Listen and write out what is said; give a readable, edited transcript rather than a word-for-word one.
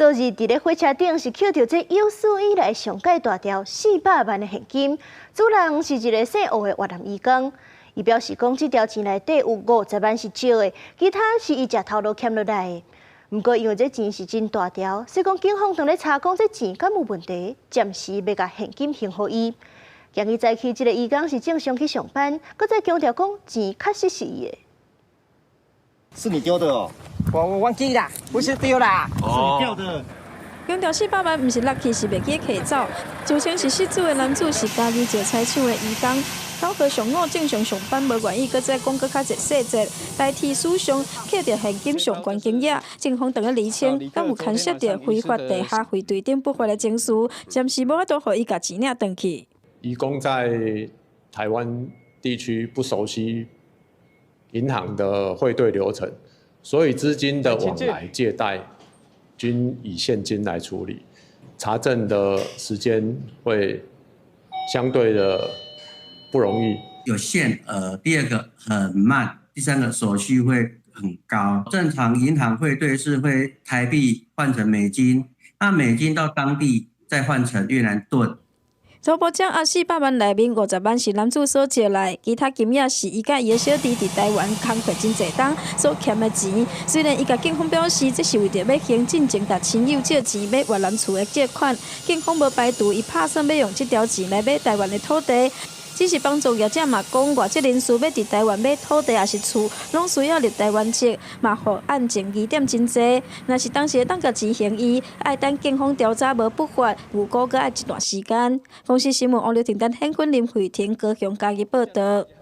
昨日佇咧火車頂是抾著這有史以來上蓋大條400萬的現金，主人是一个姓吳的越南移工。伊表示講，這條錢內底有50萬是借的，其他是伊食頭路欠落來的。毋過因為這錢是真大條，所以講警方當咧查講這錢敢有問題，暫時欲共現金還予伊。今日早起，這個移工是正常去上班，閣再強調講錢確實是伊的。是你丟的哦？我忘記啦，不是丟啦，是你掉的。強調400萬毋是落去，是袂記提走。自稱是失主的男子是嘉義石材廠的移工，9號上午正常上班，無願意閣再講閣較濟細節，代替史上抾著現金上懸金額，警方當咧釐清，敢有牽涉著非法地下匯兌等不法的程序，暫時無法度予伊共錢領轉去。移工在台灣地區不熟悉銀行的匯兌流程，所以資金的往來借貸均以現金來處理，查證的時間會相對的不容易。有限額，第二個很慢，第三個手續費很高。正常銀行匯兌是會台幣換成美金，那美金到當地再換成越南盾。初步掌握400萬內面50萬是男子所借來，其他金額是伊佮伊的小弟佇台灣工課真濟冬所欠的錢。雖然伊共警方表示，這是為著欲還進前共親友借錢買越南厝的借款，警方無排除伊拍算欲用這條錢來買台灣的土地。只是房仲業者嘛講，外籍人士欲佇台灣買土地抑是厝，攏需要入台灣籍，嘛予案情疑點真濟。若是當時會當共錢還伊，愛等警方調查無不法，預估閣愛一段時間。公視新聞王劉婷丹、顯坤林慧婷高雄嘉義報導。